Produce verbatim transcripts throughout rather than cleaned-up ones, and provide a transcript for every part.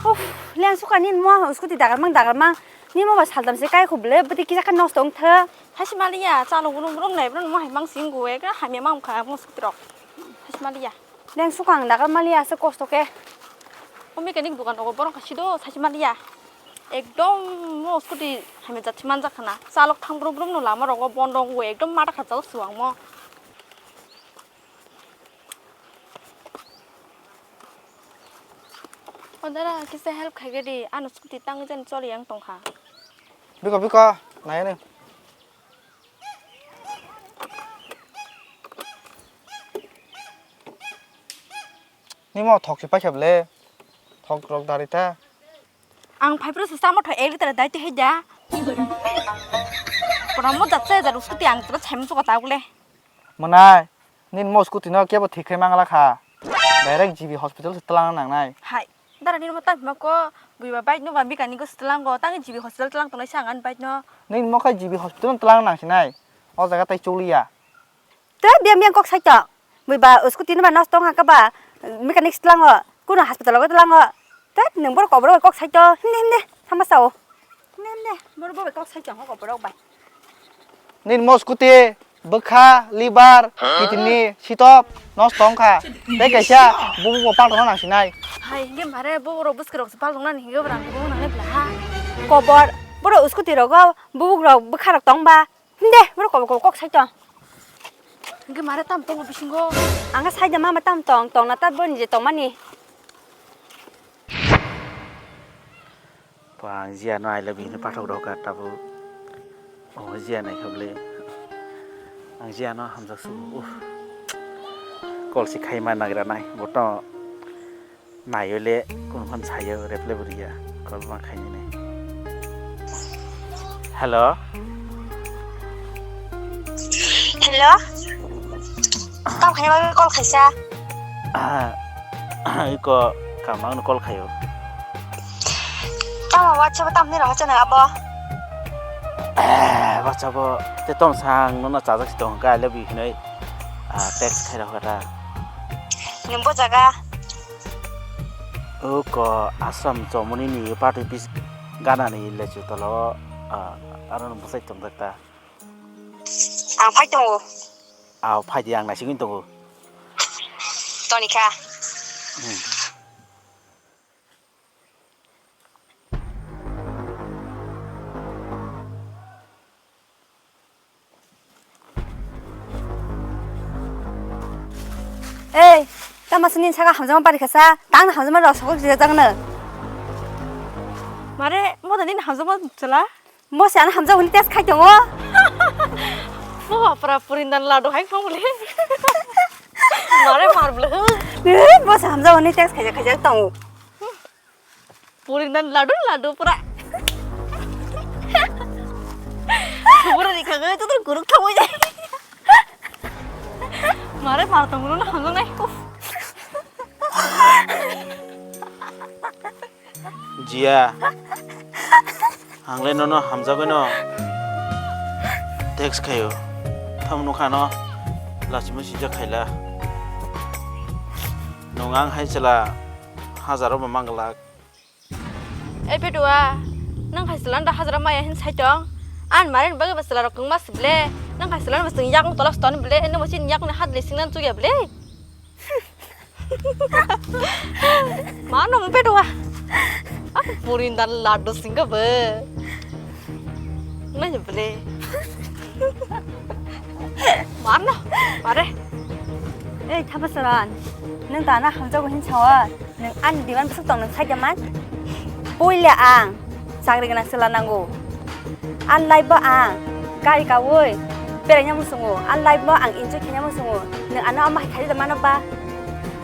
Uff, leng suka nini mo scooty dagarmang dagarmang. Nini mo ba saltam se kai khu ble bwtwi kisa khe nosto wng thok. Hasi maliya, chalo gulung gulung nai bro mo hai mang sing gue ka hamya mang kha mo scooty rok. Hasi maliya. Leng suka ang dagar maliya se kosto khe. O mechanic dukan rogo borok kha sido sasi maliya. Ekdom mo scooty hamya jat manjak khana. Chalok thang brum brum no lama rogo bondo gue ekdom mata kha chalok suang mo. O dara, kisa help khaigedi, ano scooty tangwi jani choli yang tongkha. Biko, biko, nai ani. Nimo thok si paikha ble, thok rok dari ta. Ang phai phuru se samo tho ek liter dai te hai da. Pura mo jat se jar scooty ang tra chai musuka ta ule. Mwnai, nini mo scooty no kebo thik khai mangla kha. Direct G B hospital se twlang nangnai. Hai, dara nini mo tamo ko, buiba bike no ba mechanic go se twlang go, tangi G B hospital twlang tongnai sa ang ani bike no. Nini mo khai G B hospital no twlang nang sinai. O jaga tai choliya. Te biang biang kok sai tong. Buiba scooty no ba nosto wng kha ba mechanic se twlango. Kuno hospital go twlango. Tat, nwng borok kobor bai kok sai to, himde, himde, sama sao. Himde, himde, borok bo bai kok sai tong, kok borok bai. Nini mo scooty, bwkha, liver, kidney, sitop, nosto wng kha. Tei kaisa bubuk bo paltongna nang sinai. Hai, hingke mare bo borok bwswk rok se paltongnani hingke bo rang bo nang le bla ha. Kobor, borok scooty rogo bubuk rok bwkha rok tong ba. Himde, borok kobor kobor kok sai tong. Hingke mare tam tongo bisingo. Ang khe sai da mama tam tong, tong na ta boni je tongmani. Pha, ang Jiya no I love you hinwi pathok rw kha tabuk. O Jiya naikha bwle. Ang Jiya no hamjak sugo. Uff. Call se khai ma nagra nai. Bo to nai o le, kunu phan sai o, reply bo rw ya. Call ma khai nai. Hello. Hello. Tamo khaina bagwi call khaisa? Ah, iko kamang no call khayo. Tamo WhatsApp o tamni rohor chana abo? Eh, WhatsApp o te tom sang no na chajak si tong ka I love you hinoi, ah, text khai rohor ta. Nung bo jaga? Uko Assam chomoni ni party office gana ni lechu tolo, ah, aro no bwsai tong jak ta. Ang phai tongo. Aw, phai di, ang naisigwi tongo. Toni kha. Hmm. Ei, tama sini saka hamjama pari khasa, tang hamjama rok sokok jira jagna. Mare, mo da nini hamjama chwla? Bo se ano hamjak hwnwi test khai tongo. Bo bapra purindan ladu hai phang bole. Mare mar bole. Eh, bo se hamjak hwnwi test khaijak khaijak tongo. Purindan ladu ladu pura. Pura dikha gaya tuh guruk thamu jai. Mare mar tongo no hamjak nai. Jiya, ang le nono hamjagwi no text khaio. Tamo nukha no lachimwi sijak khaila. Nwng ang hai chwla hajaro bo manglak. Ei Pedua, nwng hai chwla da hajaro maya hin sai tong? Ang mare ni bagwi ba chwla rok kwngma si ble. Nwng hai chwla ba chwng yakung tola ston ble. Nwng ba chini yakung ni hat le singnan chukya ble. Mano mo pedo wa. Aku purin dan ladu singga be. Nanya bele. Mano, mare. Eh, Thapasaran, nung tana hamjago hin sawa, nung ani diman besok tong nung saja man. Puila ang. Chakri gwnang chwla nango. Ani life bo ang gari kaui beraina muchungo, ani life bo ang enjoy khaina muchungo. Nwng ano ama hai khaidi mano ba?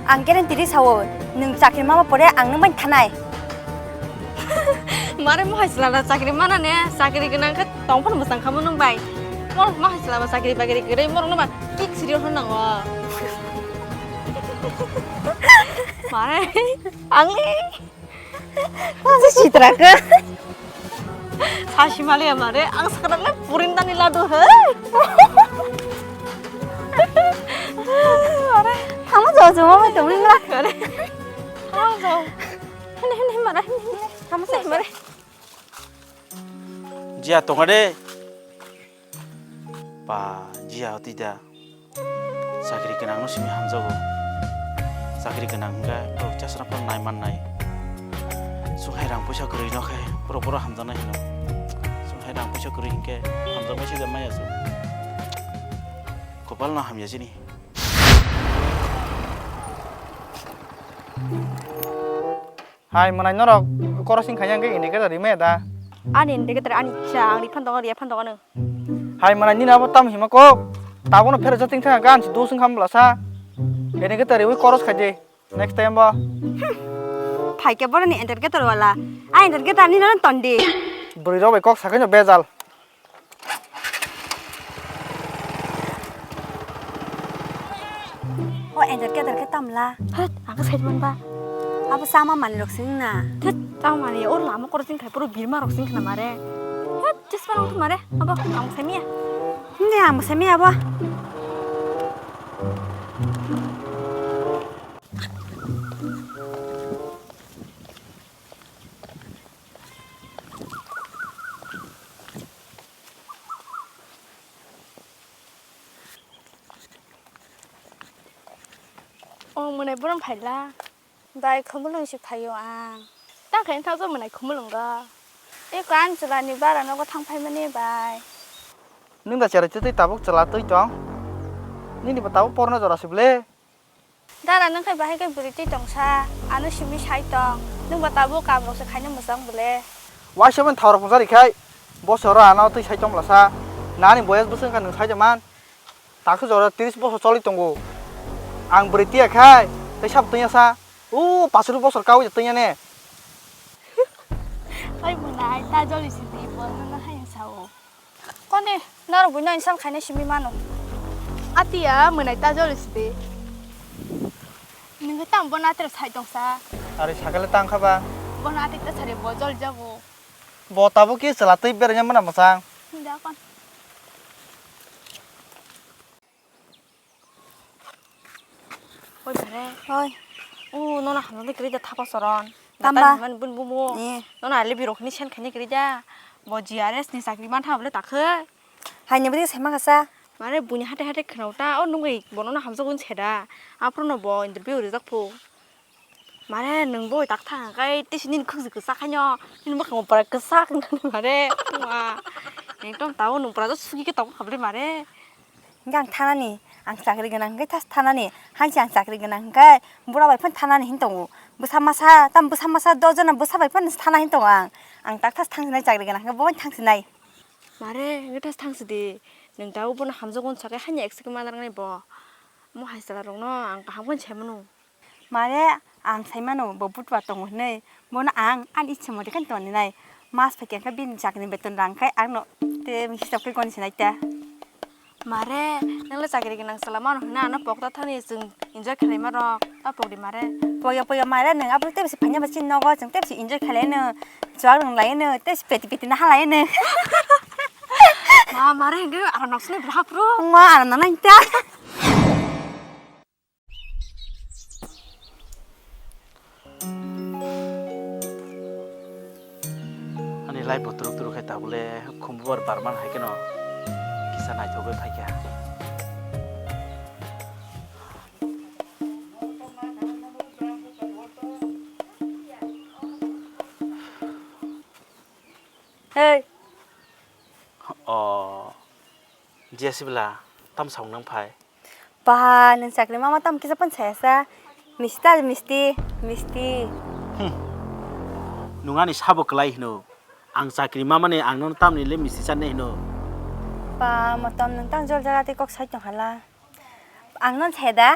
Ang guarantee ri sao, nwng chakri mama pore ang nwng bai thanai. Mare mo hai chwla da chakri mana ne, chakri gwnang khe tong phano mwchang khamo nwng bai. Mo mo hai chwla ba chakri bagri gre mo rok no ba kick serious nango. Mare ang le Masa sitra ka? Sashi mali amare, ang sakra le purin tani ladu he. Are, thangma jao jao ma tong ring la. Are, thangma jao. Hini, hini, hini, mara, hini, hini. Hama sai, mara. Jia tonga de. Pa, jia oti da. Chakri gwnang no simi hamjago. Chakri gwnang hingga borok chasra phano nai man nai. Chwng hai rang puisa kwrwi no khe borok borok hamjaknai hino. Chwng hai rang puisa kwrwi hinkhe hamjaknai se maya chwng. Kopal no hamya chini. Hai mwnai norok crossing khaina hwnkhe indicator rimaya da? Ani indicator ani cha, ang ri phan tongo, riya phan tongo nw. Hai mwnai nini abo tam hima kok? Tabukno pheresa ting thang gan si dusung kham bwlasa. Indicator riwi cross khai di. Next time bo. Phaikhe boroni indicator wala. A indicator ni nan tondi. Bwrwi rok bai kok sakai no bejal. O enter ke enter ke tamla. Hot, ang sai man ba. Abo sama man lok sing na. Thut, tamo mani or lama kor sing khai puro birma rok sing khna mare. Hot, just pa rok mare. Abo ang sai miya. Hindi ang sai miya abo. O mwnai borom phaila. Bai khumulung si phaio ang. Ta khe thang so mwnai khumulung go. E kan chwla ni bara nogo thang phai mani bai. Nung da cherai twi tabuk chwla twi tong. Nini bo tabuk porno jora si ble. Dara, nwng khai bahai khe bwrwi twi tongsa, ano simi sai tong, nwng bo tabuk kabrok se khaina mwchang bwle. Waisa bini thaurok pungsa rikhe, bosoro ano twi sai tong bwlasa, nani boyes bwswk wngkha nwng sai de man, takhu jora tris bosor choli tongo, ang bwrwi tiya khai, tei sabo twiya sa, o pasuri bosor kawi twiya ne. Oi mwnai, ta joli sidi, bo nono hai sao. Koni, norok buino insult khaina simi mano. Atiya, mwnai ta joli sidi. Nungkhe tamo bono atiro sai tongsa. Ari sakale tang kha ba? Bono atita sari bo joli jago. Bo tabuk ki chwla twi beraina mana mwchang? Hinda kon. Oi bare. Oi. U nono hamjaknai kwrwi da thapa soron. Tamba? Natai hwnmani bun bumo. Eh. Nono ali birok hini sen khaini kwrwi da. Bo G R S ni chakri man thang bole takhai. Haini bwdwi sai mangasa. Mare buini hate hate khwnao ta. O nungwi bo nono hamjakgo wng se da. Aphuru no bo interview rijak phu. Mare nwng bo tak thang kai tei si nini khwk kwchak haino nini bwkhango pura kwchak wngkha mare. Wah. Ekdom tao nwng pura sugi khe tong kha ble mare. Hingke ang thanani, ang chakri gwnang hingke thanani, hansi ang chakri gwnang hingke bura bai phano thanani hin tongo. Bwsa masa, tam bwsa masa doh jona bwsa bai phano thana hin tongo ang. Ang tak thas thangsinai chakri gwnang hingke bo thangsinai. Mare, hingke thas thangsidi. Nwng tabuk bono hamjakgo wng sakai hanya eksik manarnai bo. Mo hai chwla rokno ang kaham khe sai mano. Mare, ang sai mano, bo butua tongo hinui. Bono ang ani ichha mode khe toninai. Mas phaikhe khe bini chakni beton rang khai angno te hisab khe goni sinai ta. Mare, nangla chakri gwnang chwla mano hwnna ano pokta thani chwng enjoy khlai ma rok. Ta pokdi mare. Poyo, poyo, mare, nwng abo tebsi phanya ba chini nogo chwng tebsi enjoy khlai no. Chuak rwng lai no, tebsi peti peti na halai no. Ma, mare, hwnkhe aro nok sini bwrha phuru. Ma, aro nana ta. Ani life bo turuk turuk khe tabule khumbubar barman hai kheno kisa naithogwi phaikha. Hey. O, Jia sibla, tam saung nang phai? Ba, nang chakri mama tam kisa pon saya sa. Misti ta, misti, misti. Hmm. Nung ani sabo kwlai hino. Ang chakri mama ni ang nono tamni le misti channe hino. Ba, motom nung tang jol jala te kok sai tong hala. Ang non saya da,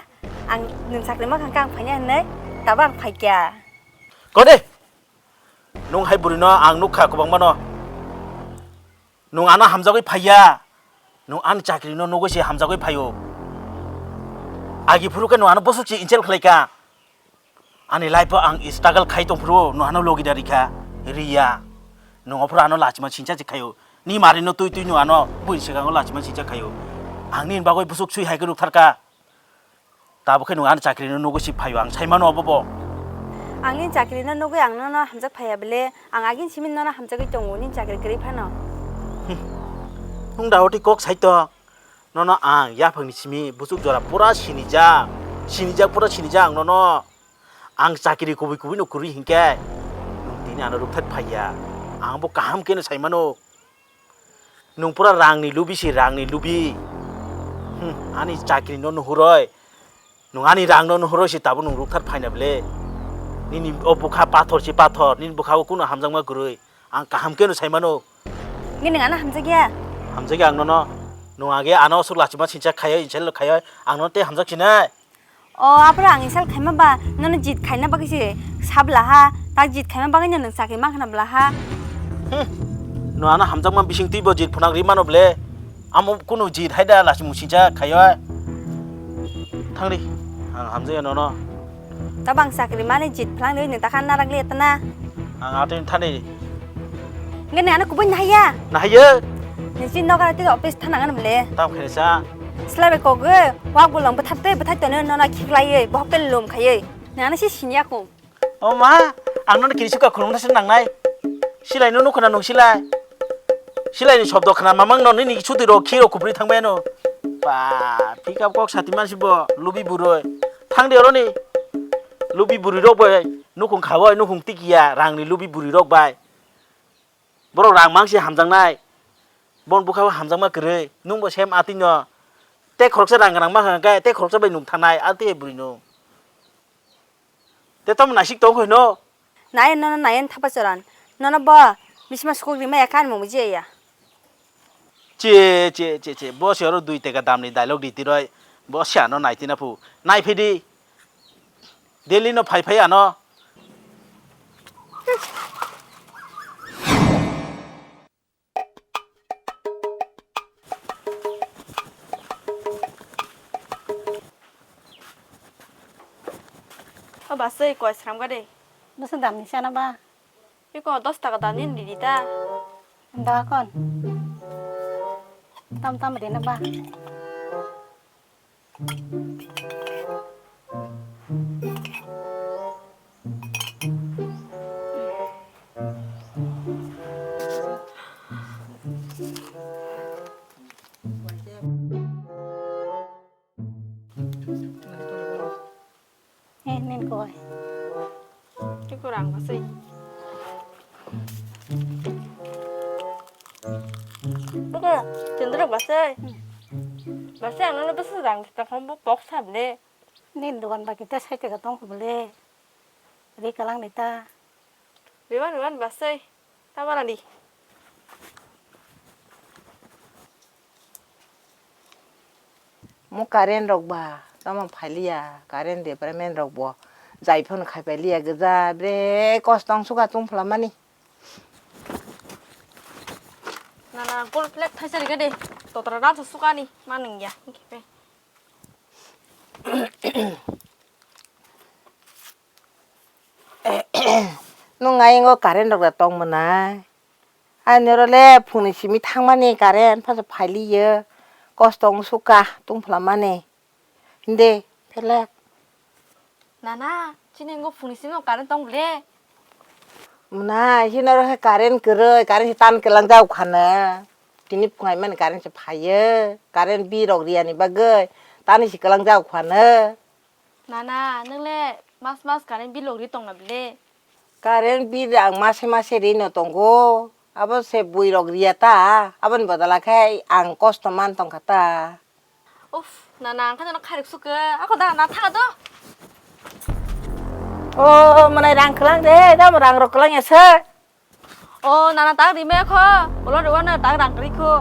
ang nung chakri ma khang kang phanya hinai, tabo ang phaikya. Kode! Nung hai bwrwino ang nukha kwbangmano. Nung ano hamjagwi phaiya. Nung ani chakrino nugwi se hamjagwi phaio. Agi phuru khe nung ano bosok se insult khlaikha. Ani life o ang struggle khai tongphuru nung ano logi da rikha, riya. Nung ophuru ano lachima sincha se khaio. Ni marino twi twi nung ano buini swkango lachima sincha khaio. Ang nini bagwi bosok swi hai khe nuktharkha. Tabuk khe nwng ani chakri no nugwi si phaio, ang sai mano obo bo. Ang nini chakri no nugwi ang nono hamjak phaiya bele, ang agini simi nono hamjagwi tongo, nini chakri kwrwi phano. Nwng da oti kok saito. Nono ang yaphangni simi buchuk jora pura sinijak, sinijak, pura sinijak ang nono. Ang chakri kubui kubui no kwrwi hinkhe nwng tini ano rukthar phaiya. Ang bo kaham khe no saimano. Nwng pura rangni lubi si, rangni lubi. Hmm, ani chakri no nuhuroi. Nwng ani rang no nuhuroi si tabuk nwng rukthar phaina bele. Nini o bwkha pathor si pathor, nini bwkha o kunu hamjakma kwrwi. Ang kaham khe no saimano. Nini ano hamjakya? Hamjakya ang nono. Nwng age ano aswk lachima sincha khayo, insel khayo, ang nono tei hamjak sinai. O, aphuru ang insult khaima ba, nono jit khaina bagwi se sabla ha, tak jit khaima bagwi no nwng chakri mankha na bla ha. Hmm. No ano hamjakma bising twibo jit phunak ri mano ble. Amo kunu jit haida lasi musingcha khayo. Thangri, ang hamjaya nono. Tabang chakri mani jit phlangwi nwng takha narakli etana. Ang atwini thani. Nge nang ano kubui nahaya? Nahaya. Nisi nogar ati office thana ngana mle. Tam khaisa. Slai bai kogwi wak bolong bwthar tei bwthai tono nono khiklaiwi bohok tei lum khaiwi. Nang ano si sinya kung. O ma, ang nono kiri suka khulumna se nangnai. Silai no nukhuna nung silai. Silai ni shobdo khna mamang no nini sudi ro khiro kubri thangbai no. Pa, pick up kok sati mansi bo lubi buroi. Thangdi oroni. Lubi buri rok bai. Nukhung khawai, nukhung tikiya, rangni lubi buri rok bai. Borok rang mangsi hamjaknai. Bon bwkha o hamjakma kwrwi. Nwng bo sem atwi no. Tei khoroksa rang rang ma hwnkhe tei khoroksa bai nwng thanai atwi bwrwi nwng. Tei tamo naisik tong khe no. Nayan nono nayan thapa choran. Nono bo bisma sukuk rima ya kan mo buji ya. Che, che, che, che. Bo se oro dui teka damni dialogue di tiroi. Bo se ano nai tina phu. Nai phidi. Delhi no phai phai ano. O basai koi sram gade. Bwsa damni sana ba? Iko dos taka damni di di ta. Da kon. Tam tam di na ba. Eh, nin koi. Ki kurang masih. Buka, cendera basai. Basai ang nana basai rang kita kamu box sabne. Nin dukan bagi tas hai tega tong kubule. Ri kalang nita. Riwan riwan basai. Tama nadi. Mo current rok ba tamo phailiya, current department rok bo jai phano khaipailiya gwja, bre kosto wng suka tungphla mani. Nana gold flag thaisa rikha de, totra rang sukani manung ya, hingkhe. Nwng ayang o current rok da tong mwnai. Ani oro le phungni simi thangmani current phasa phailiyo. Kosto wng suka tungphla mani. Hinde phelek. Nana, chini ngo phungni simi current tong le. Mwnai, chini oro he current kwrwi, current se tan kwlang jak khana. Tini phungai mani current se phaiyo. Current bill rok riyani bagwi tani se kwlang jak khana. Nana, nwng le mas mas current bill rok ri tongna bile? Current bill ang mase mase ri no tongo. Abo se bui rok riya ta. Aboni bodol khe ang kosto man tongkha ta. Uff, nana, ang khe nono khairok sukha. Ako da na tha do. O, mwnai rang kwlang de, da rang rok kwlang ya se. O nana, tak rime kho, ulo rwano tak rang kwrwi kho.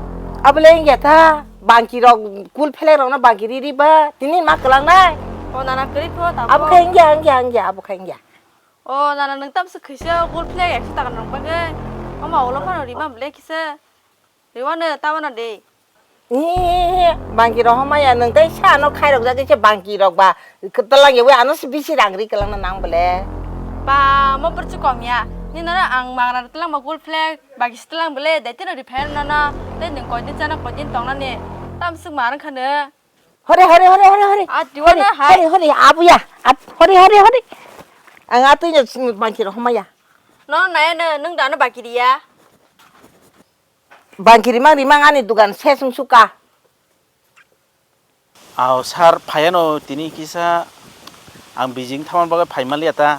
Abo le wngya ta, bangki rok kul phelek rokno bangki ri ri ba, tini ma kwlang nai. O nana, kwrwi kho tamo. Abo khe wngya, wngya, wngya, abo khe wngya. O nana, nwng tamswk khaisa kul phelek ekso taka rok bagwi. Oma ulo phano rima bwle kisa. Rwano tamo no de. Ni, bangki rok hamaya nwng tei sa ano khairok jagwi se bangki rok ba kwtlang ya wi ano se bisi rang ri kwlangna nang bole. Ba mo purchu kom ya. Ni nana ang mangra twlang ba kul phelek bagi se twlang bole dai tino ri pher nana tei nwng koi din chana koi din tong nani tamswk ma rang khano. Hore, hore, hore, hore, hore. A, diwana Hore, hai. Hore, hore, abuya. Ab-, hore, hore, hore. Ang atwi no bangkiri homaya. No nai no nung dano bakiri ya. Bangkiri mang rimang ani dugan ses wng suka. Aw sir, phaiano tini kisa ang bijing thaman bagwi phaimaliya ta.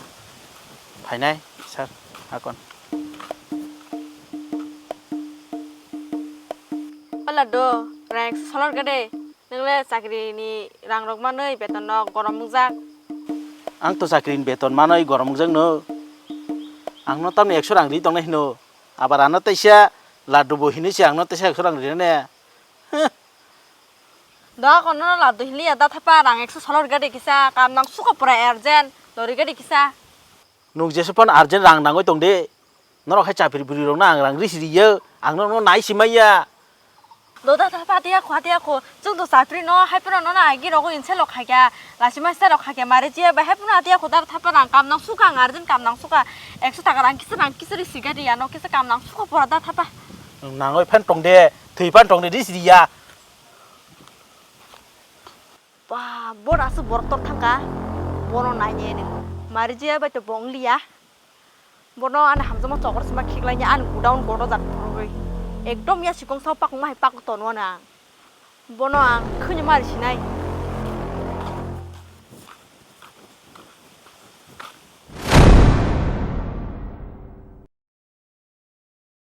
Phainai sir, akon. Ola do, rang ekso solor gade. Nwngle chakri ni rang rok manwi beton no gorom wngjak. Ang to chakri ni beton manwi gorom wngjak no. Ang no tamni ekso rang ri tongnai hino. Abar ano teisa laddu bo hinwi se ang no teisa ekso rang rinai. Doa kono no laddu hinliya da thapa rang ekso solor gade kisa kam nang suka pura urgent dori gade kisa. Nwng jesu phano urgent rang nangwi tong de. Norok hai chapri bwrwi rok no ang rang risi riyo. Ang no no nai si maya. Do da thapa atiya kho atiya kho. Chung do chapri no hai phano no na agi rogo inse lok khaikya. Lasi mai se lok khaikya mare jiya bai hai phano atiya kho da thapa rang kam nang suka ang urgent kam nang suka. Ekso taka rang kisa rang kisa risi gade ya no kisa kam nang suka pura da thapa. Nwng nangwi phan tong de. Thwi phan tong de risi riya. Ba, bo aswk borok tor thangka. Bono nainai nwng. Mari je bai to bong liya. Bono ani hamjakma chokor sima khiklaini ani godown godo jak phurugwi. Ekdom ya sikong sao pakong ma hai pak tono ano ang. Bono ang khwni mari sinai.